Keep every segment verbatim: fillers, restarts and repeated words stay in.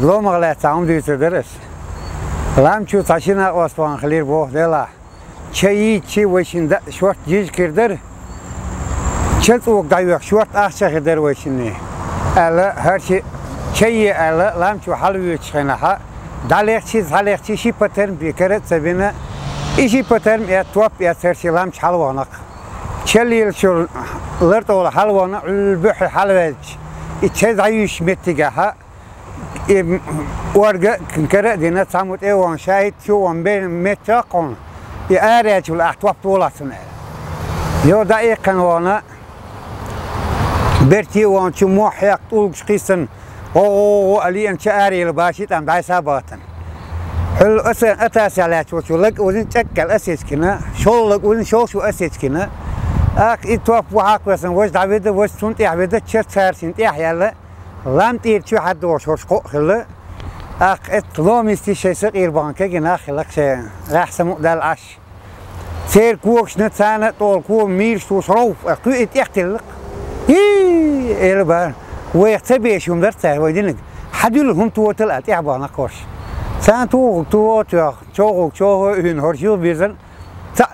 Ломах лаьцна хӀума дуьйцур дара ас. Лам чу цхьа шина накъост вахана хилира боху делахь. Ча йийцчи вай шина даъ шорта жижиг хир дара. Ча цӀога дӀайоьху шорта ахча хир дара вай шинна. Аьлла, хӀара ши ча е аьлла, лам чу хьалавоьдучу хенахьа, дӀалехчи, схьалехчи ши патарм бен кара а ца бина, и ши патарм эцна, топ эцна хӀара ши лам чу хьалавахана-кх. Ча лелачул лартӀола хьалавахана, Ӏуьллу буьххье хьалаваьлча, и ча дӀаюьйсучу меттигехьа, и орга а кара а дина, цхьаммо тӀе а вахана, шаьш чу а вахана, бен меттиг а кхунна, и араьллачул ахь топ толахь цунна аьлла. Йо, дӀаиккхина вахана, берте а вахана, чу мохь хьекха, тӀулгаш кхиссина, гӀо-гӀо-гӀо а лиъна, ча араелла баши тӀам дӀайса а бахатана. Хьуьлла аса, атаса лаьтташ волчу лаг а вузина, чӀаггал аса эцкина, шолгӀа лаг а вузина, шолгӀа шу аса эцкина. ТӀаккха и топ вахьа а кхоьссина, важа дӀавида, важа цунна тӀехь вида, ча царшина тӀехь яьлла, лам тӀера чу хьадогӀуш хӀорш кхоъ хилла. ТӀаккха эцна лома йисте шайн сакъийра бахана кегий нах хилла-кх шайн гӀехь самукъадаьлла Ӏаш. Церан когашна, царна а тӀехула кога мийраш туьйсуш, ров, кхуьу и тӀехтиллакх. ХӀий, элла бара, вайх ца беш хӀума дара цара вай динарг. Хьадуьллу хӀума тотал аьлла, тӀехь бахана-кх хӀорш. Царна тухург туха а тоьхна, човхарг човхо а уьйна, хӀорш юха бирзина, цхьаъ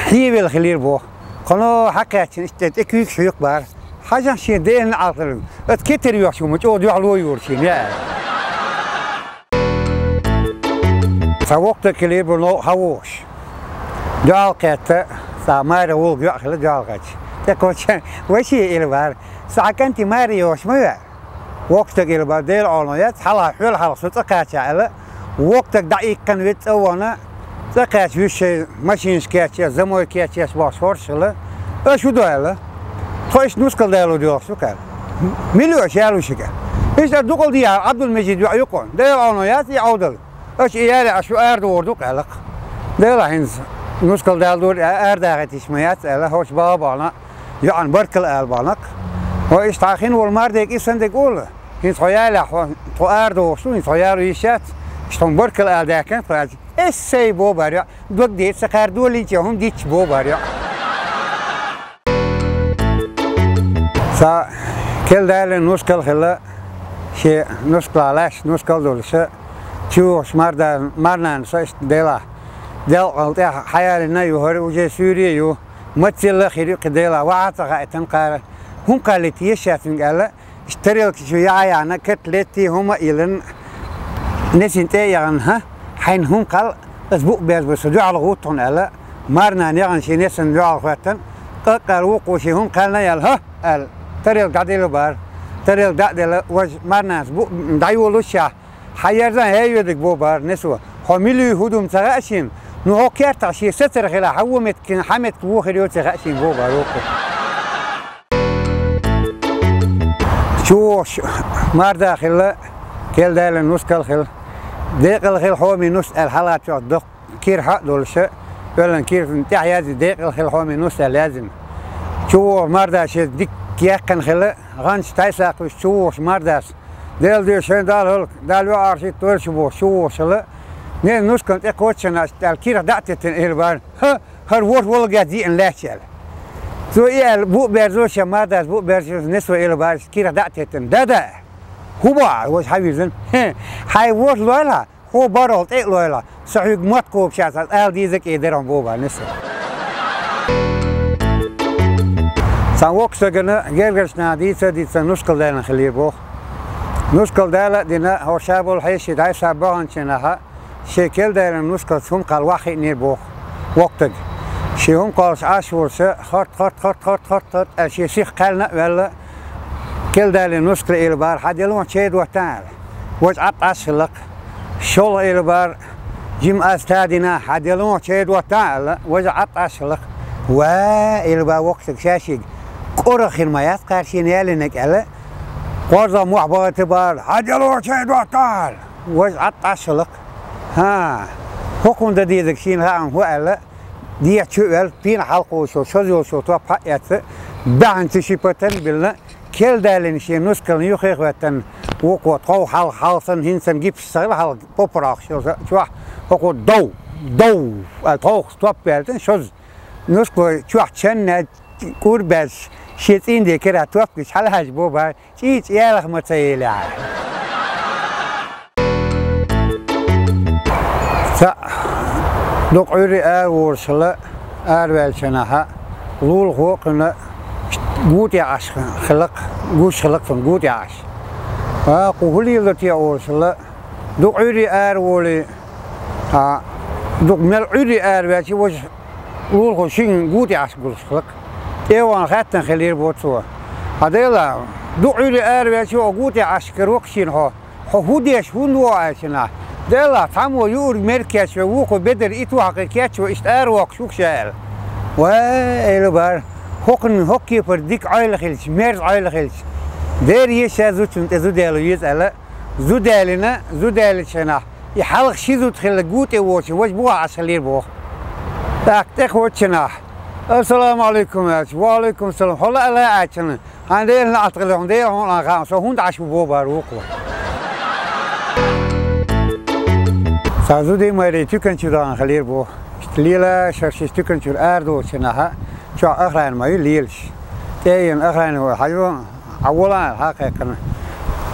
хьевелла хилира боху. Кхано хьакхаьччина иштта тӀе куьйгаш хьоькху бара. Хьажахь шен дена Ӏалхарг, аса кетар йоьхча хӀума чӀогӀа дуьхьало йора шена, яа. Цхьа воккха стаг хилира бу новкъа хьавогӀуш. Дуьхьал кхетта, цхьа маре гӀуллакх йоӀ хилла дуьхьал кхетча. ТӀекхоччехь, вай шен элла бара, сан хьан кӀанте маре йогӀуш ма веа. Воккха стаг элла бара, Делан Ӏуно яц, хьалха хьоьл хьалха со цӀа кхача аьлла, воккха стаг дӀаиккхина веза цӀа а вахана, цӀа кхаьчча вуьш шайн машинаш кечъеш, замой кечъеш бохуш хӀорш хилла. Аша хӀун до аьлла? Тхо иштта нускал дало доьлхуш ду-кх аьлла. Мила ю аша ялуш ю-кх аьлла. Иштта дукъал дехьа Ӏабдул-Межид йоӀ ю-кх, Делан Ӏуно яц и Ӏовдал. Аша и яле, аша шу арадохур ду-кх аьлла-кх. Делахь хӀинца нускал дала дора, арадахийта йиш ма яц аьлла, хӀорш баха бахана, йоӀана баркалла ала бахана-кх. Хьо иштта хьан хин волу мардега и санна дерг олу? ХӀинца хьо ялехь, хьо, тхо арадохуш ду, хӀинца хьо яло йиш яц, иштта хьуна баркалла ала даьккхина тхо аьлча, эс сай бо бара йоӀ, дог деца ца кхаьрдолийча хӀума дитча бо бара йоӀ. Сан кел-далийна нускал хилла, шен нускалах лаьшна нускал а долуша, чувогӀуш марда-, марнана со иштта делахь, делкъал тӀехь хьаялийна а ю, хӀара уже суьйре а ю, мацалла а хир ю кхин делахь, вахьа а ца хаийтина кхара, хӀун кхаллийта еза шаьш цуьнга аьлла, иштта тарелка чу яхьа яхьна, котлетти хӀума а йиллина, несина тӀе а яхана, хӀа, хьайна хӀума кхалла, аса букъ берзабо, со дуьхьал гӀутту хьуна аьлла, марнана яхана шен несана дуьхьал хӀоьттина, къа-къа аьлла вукхо шен хӀума кхаьллина а яьлла, хӀа, аьлла, тарелка дӀаделла бара. Тарелка дӀа а делла, важа марнанас букъ дӀайолуш шаьш, хьан ерзан хӀей ведаг бо бара несо. Хьо мила юй хӀун ду ма ца хаьа шена, ну хьо кертахь шен сацар хила, хьан вон меттиг, хьан меттиг вон хир йоций хаьа шена бо бара вукхо. ЧувогӀуш марда хилла, кел-далийна нускал хилла. Декъала хила хьоме нус аьлла хьалатоьхна доккха кирхьа а долуша, оьллан кирхана тӀехь язйина декъала хила хьоме нус аьлла язйина. ЧувогӀу марда шен дика яьккхина хилла, гӀанташ тайса кхуьйсуш чувогӀуш мардас. Дела де шайн Далла хӀаллакьхилла, Далла йоӀ Ӏаршийта дойла шу бохуш чувогӀуш хилла. Ненан нускална тӀе кхоччина аьлла кирхьа дӀа а теттина элла бара. ХӀа, хӀара ворхӀ валлагех диъна лаьтташ аьлла. Цо и аьлла, букъ берзо шен мардас, букъ берзо несо элла бара, кирхьа дӀа а теттина. Да-да! ХӀун боху ахь, важа хьан вирзина? ХӀе, хьайн ворхӀ лойла, хьо бархӀалла тӀе а лойла, со хьоьга мотт кхобуш яц, аса ала деза кӀе дерриг бо бара несо. Цхьана воккхачу стагана гергарчу наха дийца а дийцина нускал далийна хилира боху. Нускал дала а дина, хӀорш ша болу хьеший дӀай-схьа баханчу нахьа, шен кел-далийна нускалца хӀума кхалла ваххиънера боху воккха стаг. Шен хӀума кхоллуш Ӏаш волуша, харт, харт, харт, харт, харт, харт аьлла, шен сиха кхаьллина а ваьлла, кел-далийна нускале элла бара, хьан делахь чай доттахь аьлла. Важа Ӏад Ӏаш хилла-кх. ШолгӀа элла бара, жима аз тадина, хьан делахь чай доттахь аьлла, важа Ӏад Ӏаш хилла-кх. Ва, элла бара воккха стаг шаьшшига, кӀорах хир ма яц кхара шена ялийнарг аьлла, кхозлагӀа мохь бахийта бара, хьан делахь чай доттахь аьлла. Важа Ӏад Ӏаш хилла-кх. ХӀа, хӀокхунна дан дезарг шена хаам хӀу аьлла, дехьа чу а ваьлла, пена хьалакхуьйсуш йолу шоза йолуш йолу топ хьа а эцна, баьхьанца ши патарм а биллина, кел-далийна шен нускална юххе а хӀоьттина, вукхо тховха хьалха, хьалха санна, хӀинца санна гипс ца хилла хьалха, поппарах йолчохь, хӀокхо дов, дов аьлла тховхас топ баьллина шоза. Нускало чохь чанна кӀур баьзча, шен цӀийнан де кара топ гича хьалахьаьжча бо бара, чӀий-чӀий ялах ма ца елахь. Цхьаъ, дукха Ӏуьйре араволуш хилла, араваьллачу хенахь, лулахо кхуьнан гу тӀехь Ӏаш хилла-кх, гуш хилла-кх цунна гу тӀехь Ӏаш. А, кху хӀун леладо те олуш хилла, дукха Ӏуьйре араволий, а, дукха мел Ӏуьйре араваьлча, важа лулахо шуьга гу тӀехь Ӏаш гуллуш хилла-кх. ТӀе а вахана хаьттина хиллера боху цо: «Хьан Дела, дукха Ӏуьйре араваьлча, хьо гу тӀехь Ӏаш каро-кх шена хьо? Хьо хӀун деш, хӀунда вогӀу?» — аьлча нах. «Дела, цхьаммо юург мерг кечве, вукхо бедар итт ву хьакхе кечве, иштта аравоккхуш ву-кх ша», — аьлла. Вай, Эла бара, хӀокхуьнан хӀокху кепара дика Ӏойла хилча, мерза Ӏойла хилча, дера еза ша зудчунна тӀе зуда яло еза аьлла, зуда яьллина, зуда яьллачу хенахь, и хьалха ши зуда хилла гу тӀе воцуш, важа бухахь Ӏаш хиллера боху. ТӀаккха тӀекхочу хенахь: «Ассаламу Ӏалайкум», — аьлча, «Ва Ӏалайкум салам. Хьо лаа, лаа», — аьлча, «Хьайн Дела неӀалт хилла, хьуна Дела хьуна хаам, со хӀунда Ӏаш ву», — боху бара вукхо. Цхьа зуда а, маре а туькан чу дахана хиллера боху. Иштта лела шаршиш туькан чуьра арадолучу хенахь, чохь охрана ма ю лелаш. ТӀе а еана охрана вара: «Хьажо, хьан вола», — аьлла, хьа а кхайкхина.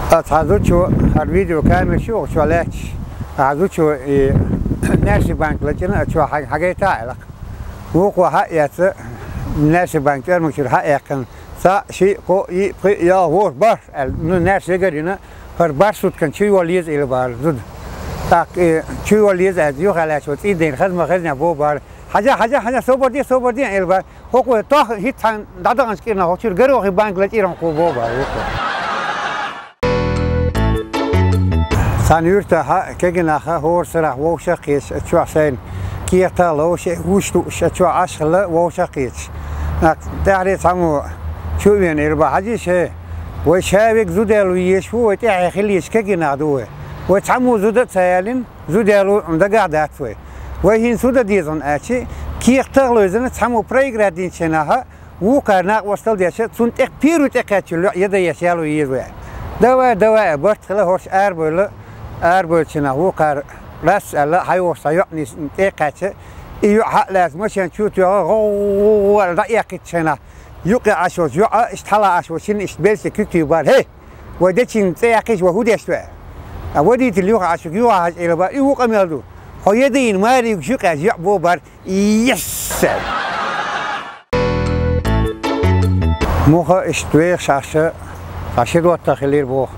Цхьа зудчо, хӀара видеокамера ю оха чохь лаьтташ, цхьа зудчо и Наьрсий банк лачкъийна, а чохь хьан-, хьагайта аьлла-кх. Вукхо хьа а эцна, Наьрсий банк тӀоьрмаг чуьра хьа а яьккхина, цхьаъ, шиъ, кхоъ, йиъ, пхиъ, ялх, ворхӀ, бархӀ аьлла, ну, Наьрсий га а дина, хӀара бархӀ зуда кхуьнан чу йолла еза Эла бара зуда. ТӀаккха и чу йолла еза аьлла, юха лаьтташ вара цӀийндайна хаза ма хезна боху бара. «Хьажа, хьажа, хьажа, собар де, собар де», — аьлла бара. ХӀокхо тохха хӀитта цхьана дӀадаханчу кӀирнах хӀокху чуьра горохий банк лачкъийра хӀокхо боху бара вукхо. Цхьана юьртахь кегий нах хӀора сарахь вовшах а кхеташ, а чохь шайна кехат а ловш, а гуш а тууш, а чохь Ӏаш хилла вовшах а кхеташ. ТӀаьххьара цхьаммо чу а веана, Эла бара: «Хьажийша, хӀей, вай ша верг зуда яло езаш ву, вай тӀаьхье хила езаш кегий нах ду вай. Вай цхьаммо зуда а ца ялийна, зуда яло дагахь дац вай. Вай хӀинца хӀун дан деза хьуна?» — аьлча, кехат а ловзийна, цхьаммо проиграть динчу хенахь, вукхара накъосталла деш, цунна тӀе, первый тӀекхаьчначу лоьӀа яда еш яло еза вай. «Давай, давай», — барт хилла, хӀорш арабевлла, арабевллачу хенахь вукхара лаьцна аьлла, хьайогӀуш цхьа йоӀ нисса тӀе а кхаьчна, и йоӀ хьа а лаьцна, машен чу а тоьхна, гӀу-гӀу-гӀу аьлла, дӀаэккхийтчу хенахь, юккъе Ӏаш волчу йоӀа, иштта хьалха Ӏаш волчу шинна иштта белшаш куьг туьйхира бара: «ХӀей, вай дечуьнга цӀе яккхийша, вай хӀун деш ду?» — аьлла. А водитель юха Ӏаш верг юха хьаьжча, Эла бара: «И ву къамел ду. Хьо яда йина маре юьгуш ю-кх», — аьлча, йоӀа боху бара: «Ес!» — аьлла. Муха иштта вехаш Ӏаш, цхьа ши доттагӀа хиллера боху.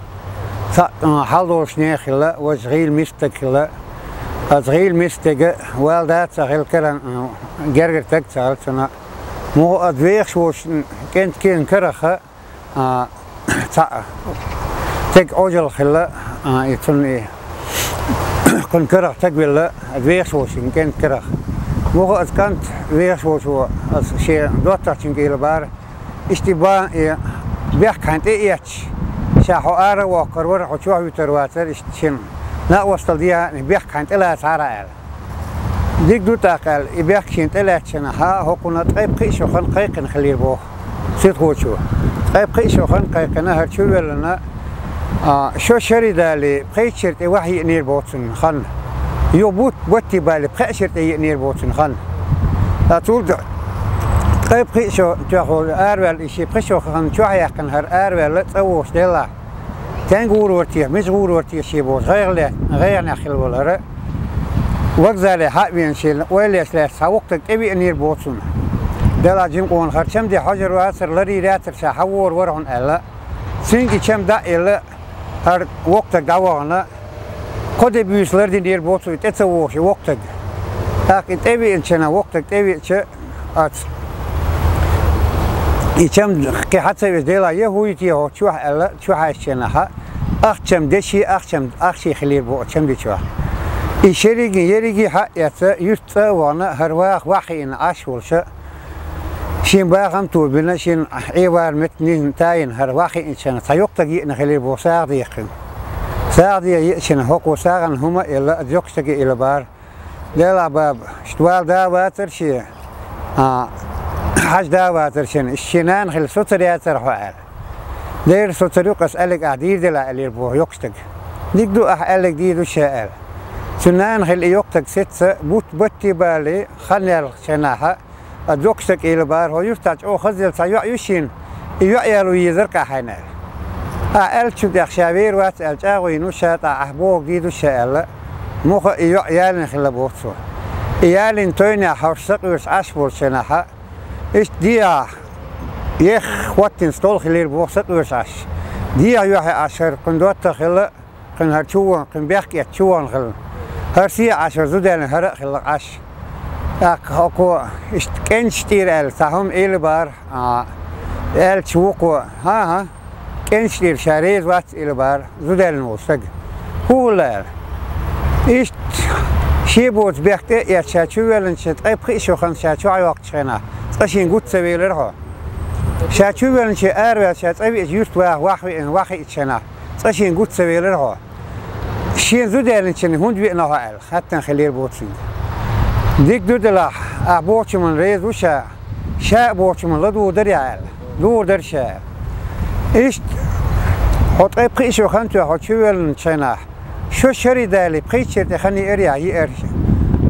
Цхьаъ, а, хьал долуш нехан хилла, важа гӀийла миска стаг хилла. Аса гӀийла миска стаг вала да а ца хилла, каран, а, гергара стаг а ца хилла цунна. Муха аса вехаш волчу кӀентан карах, а, цхьаъ стеган Ӏожалла хилла, а, и цунна и кхуьнан карах стаг велла, аса вехаш волчу кӀентан карах. Муха аса кӀант вехаш волчо аса шен доттагӀчуьнга элира бара: «Иштта и бан, и бехк хьайна тӀе а эцча, ша хьо ара а воккхур вара, хьо чохь вуьтур вацара, иштта шена накъосталла дехьа, и бехк хьайна тӀе лацахьара», — аьлла. «Дика ду тӀаккха», — аьлла, и бехк шена тӀе лаьцначу хенахь, хӀокхунна ткъе пхиъ шо хан кхайкхина хиллера боху светхочо. Ткъе пхиъ шо хан кхайкхина, хӀара чу а воьллина, а, шо шаре далий, пхийтта шера тӀе ваха йиънера боху цунна хан. Юха бутт батте балий, пхеа шера тӀе йиънера боху цунна хан. Ткъа цул тӀе ткъе пхиъ шо тоьхна араваьлла, и шен пхи шо хан чохь яьккхина хӀара араваьлла, цӀа вогӀуш делахь, стенга гӀур вара теша, мича гӀур вара теша шен бохуш, гӀайгӀане-, гӀайгӀанехь хилла вара хӀара. Вокзале хьа а веана, шена ойла еш лаьцна цхьа воккха стаг тӀевиънера боху цунна. Делахь жима къона хӀара чамде хьожур вацара, ларйийр яцара, ша хьан вогӀур вара хьуна аьлла. Цуьнга и чам дӀа а елла, хӀара воккха стаг дӀавахана, кхо де буьйса лардинера боху цо и тӀе ца вогӀуш и воккха стаг. ТӀаккха и тӀевиъначу хенахь, воккха стаг тӀевиъча, аса и чам кхин хьа ца веза, делахь, я хӀун ю те хӀокху чохь аьлла, чу хьаьжча хенахь, ахча чам деши, ахча чам ахчи хиллера боху чам дечохь. И шерриге, ерриге хьа а эцна, юьртан цӀа а вахана, хӀара ваха ваха хиъна Ӏаш волуша, шен бахам а тобина, шен Ӏевар меттаниг а тайина, хӀара ваха хиъначу хенахь, цхьа йоккха стаг йиъна хиллера боху сагӀа дехкина. СагӀа деха йиъча хенахь, хӀокхо сагӀана хӀума а елла, аса йоккха стаге элира бара: «Делахь, баба, иштта вала да а вацара шен, а, хьажа да а вацара шена, иштта шен нана хилла соцур яцара хьо», — аьлла. «Дера соцур ю-кх, аса аьлларг ахь дийр делахь», — элира боху йоккха стага. «Дика ду, ахь аьлларг дийр ду ша», — аьлла. Цуьнан нана хилла и йоккха стаг сецна, бутт батте балий, хан яьллачу хенахь, аса йоккха стага элира бара: «ХӀо юьртахь чӀогӀа хазъелла цхьа йоӀ ю шена, и йоӀ яло езара-кх ахь хьайна», — аьлла. «Ахь аьллачунна тӀехь ша вер вац аьлла чӀагӀо йина ву ша, тӀаккха ахь бохург дийр ду ша», — аьлла. Муха и йоӀ ялийна хилла боху цо. И ялийна тойнехь хьовш сакъоьруш Ӏаш болчу хенахь, иштта дехьа ех хӀоттийна стол хилийра боху сакъоьруш Ӏаш. Дехьа юьхье Ӏаш хӀара кхуьнан доттагӀа хилла, кхуьнан хӀара чу вон, кхуьнан бехк эцна чу вон хилла. ХӀара сехьа Ӏаш, хӀара зуда ялийна хӀара а хилла Ӏаш. ТӀаккха хӀокхо иштта кӀенташ тӀера аьлла, цхьа хӀума элира бара, а, аьлча вукхо, хӀан-хӀа, кӀенташ тӀера ша реза вац элира бара, зуда ялийна волу стаг. ХӀун хилла аьлла? Иштта шен боцу бехк тӀе а эцна, ша чу воьллинчу ткъе пхи шо хан ша чохь йоккхучу хенахь, цкъа шен гуц ца велира хьо. Ша чу воьллинчу араваьлла ша цӀа веача юьртваха ваха веана, ваха хиъчу хенахь, цкъа шен гуц ца велира хьо. Шен зуда ялийначунна хӀунда веана хьо аьлла, хаттар хилийра боху цуьнга. Дика ду делахь, ахь бохучунна реза ву ша, ша а бохучунна ладугӀур дарий ахь аьлла. Лур дара ша. Иштта, хьо ткъе пхи шо хан тоьхна хьо чу воьллинчу хенахь, шо шаре далий, пхийтта шера тӀе хан еара ахь, еара.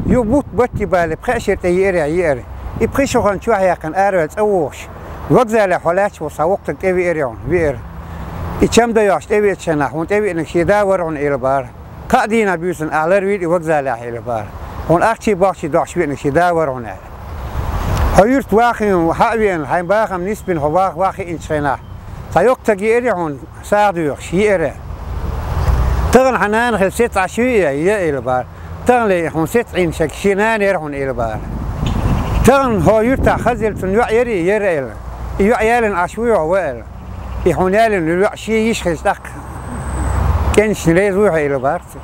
Юха бутт батте балий, пхеа шера тӀе еара ахь, еара. И пхи шо хан чохь яьккхина араваьлла цӀа вогӀуш, вокзалехь хьо лаьтташ волу цхьа воккха стаг тӀе веара хьуна, веара. И чамда йоккхуш тӀе веачу хенахь, хьуна тӀе веанарг шен да вара хьуна элира бара. Кхаа дийнахь буьйсанна ахь ларвийра и вокзалехь элира бара. Хьуна ахчий-бохчий дохьуш веанарг шен да вара хьуна аьлла. Хьо юьрта вахийна хьа а веана, хьайн бахам нисбина хьо ваха, ваха хиъначу хенахь, цхьа йоккха стаг еара хьуна сагӀа доьхуш, еара. Тахана хьан нана хилла сецца Ӏаш юй, я элира бара. Тахана ле хьуна сецца Ӏийна стаг шен нана яра хьуна элира бара. Тахана хьо юьртахь хазъелла цуьнан йоӀ ярий, яра аьлла. И йоӀ ялийна Ӏаш вуй хьо, ва аьлла. И хьуна ялийна йолу йоӀ шен йиша хилча тӀаккха кӀенташна реза вуй хьо элира бара цо.